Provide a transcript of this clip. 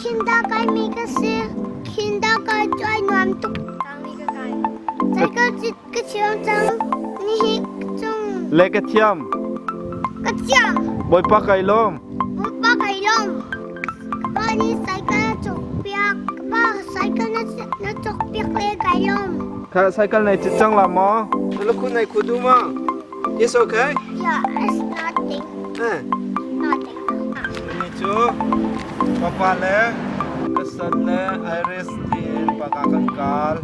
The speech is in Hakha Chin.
Khinda kai mi ka si. Khinda kai cu ai nuam tuk. Cycle cit ka thiam cang. Nihi cung. Le ka thiam. Ka thiam. Bawipa kai lawm. Bawipa kai lawm. Ka pa nih cycle a cawk piak. Ka pa cycle na na cawk piak le kai lawm. Kha cycle nai cit cang la maw? Lukhu nai khu du ma? It's okay? Yeah, it's nothing. Eh. Nothing. Ni cu papa le ka son le Iris tiin paka kan kal.